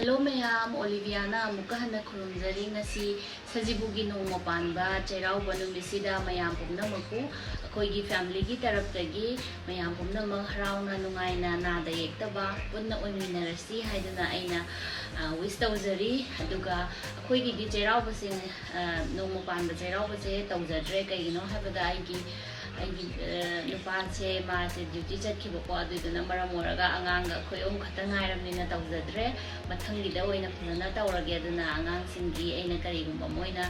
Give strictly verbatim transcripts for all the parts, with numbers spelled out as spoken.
Hello ꯃꯌꯥꯝ, ꯑꯣꯂꯤꯚꯤꯌꯥꯅ ꯑꯃꯨꯛꯀ ꯍꯟꯅ ꯈꯨꯔꯨꯝꯖꯔꯤ꯫ ꯉꯁꯤ ꯁꯖꯤꯕꯨꯒꯤ ꯅꯣꯡꯃ ꯄꯥꯟꯕ ꯆꯩꯔꯥꯎꯕ ꯅꯨꯃꯤꯠꯁꯤꯗ ꯃꯌꯥꯝ ꯄꯨꯝꯅꯃꯛꯄꯨ ꯑꯩꯈꯣꯏꯒꯤ ꯐꯦꯃꯤꯂꯤꯒꯤ ꯇꯔꯞꯇꯒꯤ ꯃꯌꯥꯝ ꯄꯨꯝꯅꯃꯛ ꯍꯔꯥꯎꯅ ꯅꯨꯡꯉꯥꯏꯅ ꯅꯥꯗ ꯌꯦꯛꯇꯕ ꯄꯨꯟꯅ ꯑꯣꯏꯃꯤꯟꯅꯔꯁꯤ ꯍꯥꯏꯗꯨꯅ ꯑꯩꯅ ꯋꯤꯁ ꯇꯧꯖꯔꯤ꯫ ꯑꯗꯨꯒ ꯑꯩꯈꯣꯏꯒꯤꯗꯤ ꯆꯩꯔꯥꯎꯕꯁꯦ, ꯅꯣꯡꯃ ꯄꯥꯟꯕ ꯆꯩꯔꯥꯎꯕꯁꯦ ꯇꯧꯖꯗ꯭ꯔꯦ꯫ ꯀꯩꯒꯤꯅꯣ ꯍꯥꯏꯕꯗ ꯑꯩꯒꯤ ꯑꯩꯒꯤ ꯅꯨꯄꯥꯁꯦ, ꯃꯥꯁꯦ ꯗ꯭ꯌꯨꯇꯤ ꯆꯠꯈꯤꯕꯀꯣ꯫ ꯑꯗꯨꯗꯨꯅ ꯃꯔꯝ ꯑꯣꯏꯔꯒ ꯑꯉꯥꯡꯒ ꯑꯩꯈꯣꯏ ꯑꯍꯨꯝ ꯈꯛꯇ ꯉꯥꯏꯔꯕꯅꯤꯅ ꯇꯧꯖꯗ꯭ꯔꯦ꯫ ꯃꯊꯪꯒꯤꯗ ꯑꯣꯏꯅ ꯐꯖꯅ ꯇꯧꯔꯒꯦ꯫ ꯑꯗꯨꯅ ꯑꯉꯥꯡꯁꯤꯡꯒꯤ ꯑꯩꯅ ꯀꯔꯤꯒꯨꯝꯕ ꯃꯣꯏꯅ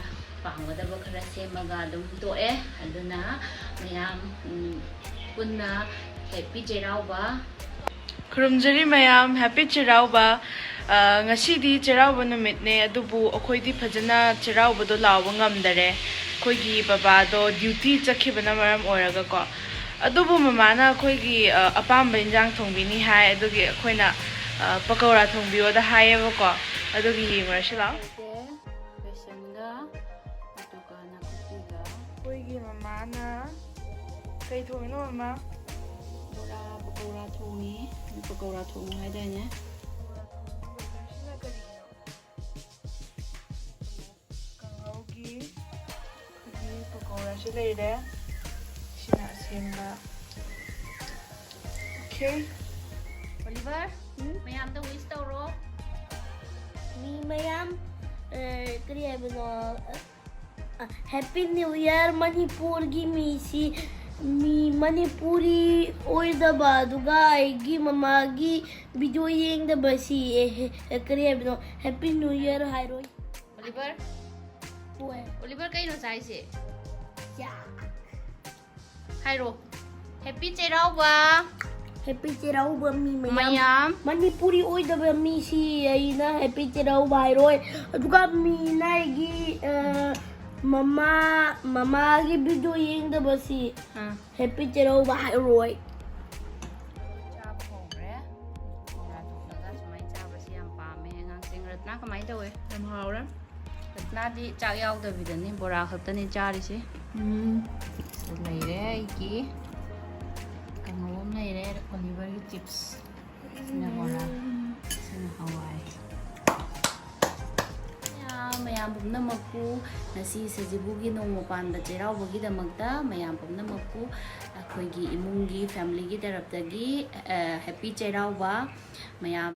ꯄꯥꯝꯒꯗꯕ ꯈꯔ ꯁꯦꯝꯃꯒ ꯑꯗꯨꯝ ꯇꯣꯛꯑꯦ꯫ ꯑꯗꯨꯅ ꯃꯌꯥꯝ ꯄꯨꯟꯅ ꯍꯦꯄꯤ ꯆꯩꯔꯥꯎꯕ꯫ ꯈꯨꯔꯨꯝꯖꯔꯤ ꯃꯌꯥꯝ, ꯍꯦꯄꯤ ꯆꯩꯔꯥꯎꯕ꯫ ꯉꯁꯤꯗꯤ ꯆꯩꯔꯥꯎꯕ ꯅꯨꯃꯤꯠꯅꯦ, ꯑꯗꯨꯕꯨ ꯑꯩꯈꯣꯏꯗꯤ ꯐꯖꯅ ꯆꯩꯔꯥꯎꯕꯗꯣ ꯂꯥꯎꯕ ꯉꯝꯗꯔꯦ꯫ ꯑꯩꯈꯣꯏꯒꯤ ꯕꯕꯥꯗꯣ ꯗ꯭ꯌꯨꯇꯤ ꯆꯠꯈꯤꯕꯅ ꯃꯔꯝ ꯑꯣꯏꯔꯒꯀꯣ꯫ ꯑꯗꯨꯕꯨ ꯃꯃꯥꯅ ꯑꯩꯈꯣꯏꯒꯤ ꯑꯄꯥꯝꯕ ꯏꯟꯖꯥꯡ ꯊꯣꯡꯕꯤꯅꯤ ꯍꯥꯏ, ꯑꯗꯨꯒꯤ ꯑꯩꯈꯣꯏꯅ ꯄꯀꯧꯔꯥ ꯊꯣꯡꯕꯤꯌꯣꯗ ꯍꯥꯏꯌꯦꯕꯀꯣ꯫ ꯑꯗꯨꯒꯤ ꯌꯦꯡꯉꯨꯔꯁꯤ ꯂꯥꯛꯑꯣ꯫ ꯕꯦꯁꯟꯒ ꯑꯗꯨꯒ ꯅꯥꯀꯨꯞꯄꯤꯒ꯫ ꯑꯩꯈꯣꯏꯒꯤ ꯃꯃꯥꯅ ꯀꯩ ꯊꯣꯡꯉꯤꯅꯣ ꯃꯃꯥ? ꯕꯣꯔꯥ ꯄꯀꯧꯔꯥ ꯊꯣꯡꯉꯤ꯫ ꯄꯀꯧꯔꯥ ꯊꯣꯡꯉꯤ ꯍꯥꯏꯗꯥꯏꯅꯦ? ꯁꯤꯅ ꯀꯔꯤꯒꯤꯅꯣ? ꯀꯥꯡꯍꯧꯒꯤ ꯑꯩꯈꯣꯏꯒꯤ ꯄꯀꯧꯔꯥꯁꯨ ꯂꯩꯔꯦ꯫ ꯁꯤꯅ ꯑꯁꯦꯝꯕ꯫ Okay꯫ ꯑꯣꯂꯤꯚꯔ, ꯃꯌꯥꯝꯗ ꯋꯤꯁ ꯇꯧꯔꯣ꯫ ꯃꯤ ꯃꯌꯥꯝ, ꯑ, ꯀꯔꯤ ꯍꯥꯏꯕꯅꯣ? Happy new year. ꯃꯅꯤꯄꯨꯔꯒꯤ ꯃꯤꯁꯤ, ꯃꯤ ꯃꯅꯤꯄꯨꯔꯤ ꯑꯣꯏꯗꯕ, ꯑꯗꯨꯒ ꯑꯩꯒꯤ ꯃꯃꯥꯒꯤ ꯚꯤꯗꯤꯑꯣ ꯌꯦꯡꯗꯕꯁꯤ, ꯑꯦ, ꯍꯦ, ꯀꯔꯤ ꯍꯥꯏꯕꯅꯣ? ꯍꯦꯄꯤ ꯅ꯭ꯌꯨ ꯏꯌꯔ ꯍꯥꯏꯔꯣꯏ꯫ ꯑꯣꯂꯤꯚꯔ, ꯍꯣꯏ꯫ ꯑꯣꯂꯤꯚꯔ, ꯀꯩꯅꯣ ꯆꯥꯏꯁꯦ? ꯆꯥ꯫ ꯍꯥꯏꯔꯣ꯫ ꯍꯦꯄꯤ ꯆꯩꯔꯥꯎꯕ꯫ ꯍꯦꯄꯤ ꯆꯩꯔꯥꯎꯕ ꯃꯤ ꯃꯌꯥꯝ꯫ ꯃꯌꯥꯝ꯫ ꯃꯅꯤꯄꯨꯔꯤ ꯑꯣꯏꯗꯕ ꯃꯤꯁꯤ ꯑꯩꯅ ꯍꯦꯄꯤ ꯆꯩꯔꯥꯎꯕ ꯍꯥꯏꯔꯣꯏ꯫ ꯑꯗꯨꯒ ꯃꯤꯅ ꯑꯩꯒꯤ, ꯑ, ꯃꯃꯥ, ꯃꯃꯥꯒꯤ ꯚꯤꯗꯤꯑꯣ ꯌꯦꯡꯗꯕꯁꯤ ꯑꯥ꯫ ꯍꯦꯄꯤ ꯆꯩꯔꯥꯎꯕ ꯍꯥꯏꯔꯣꯏ꯫ ꯆꯥꯕ ꯍꯧꯈ꯭ꯔꯦ꯫ ꯕꯣꯔꯥ ꯊꯣꯡꯉꯒ ꯁꯨꯃꯥꯏꯅ ꯆꯥꯕꯁꯤ ꯌꯥꯝ ꯄꯥꯝꯃꯦ ꯑꯉꯥꯡꯁꯤꯡ꯫ ꯔꯠꯅꯥ ꯀꯃꯥꯏꯅ ꯇꯧꯋꯦ? ꯌꯥꯝ ꯍꯥꯎꯔꯦ꯫ ꯔꯠꯅꯥꯗꯤ ꯆꯥꯛ ꯌꯥꯎꯗꯕꯤꯗꯅꯤ, ꯕꯣꯔꯥ ꯈꯛꯇꯅꯤ ꯆꯥꯔꯤꯁꯦ꯫ ꯎꯝ꯫ ꯑꯗꯨ ꯂꯩꯔꯦ ꯑꯩꯒꯤ ꯀꯥꯡꯍꯧ ꯑꯃ ꯂꯩꯔꯦ, ꯑꯣꯂꯤꯚꯔꯒꯤ ꯆꯤꯞꯁ꯫ ꯁꯤꯅ ꯕꯣꯔꯥ, ꯁꯤꯅ ꯍꯋꯥꯏ꯫ ꯃꯌꯥꯝ ꯄꯨꯝꯅꯃꯛꯄꯨ ꯉꯁꯤ ꯁꯖꯤꯕꯨꯒꯤ ꯅꯣꯡꯃ ꯄꯥꯟꯕ ꯆꯩꯔꯥꯎꯕꯒꯤꯗꯃꯛꯇ ꯃꯌꯥꯝ ꯄꯨꯝꯅꯃꯛꯄꯨ ꯑꯩꯈꯣꯏꯒꯤ ꯏꯃꯨꯡꯒꯤ, familyꯒꯤ ꯇꯔꯞꯇꯒꯤ, ꯑ, happy ꯆꯩꯔꯥꯎꯕ꯫ ꯃꯌꯥꯝ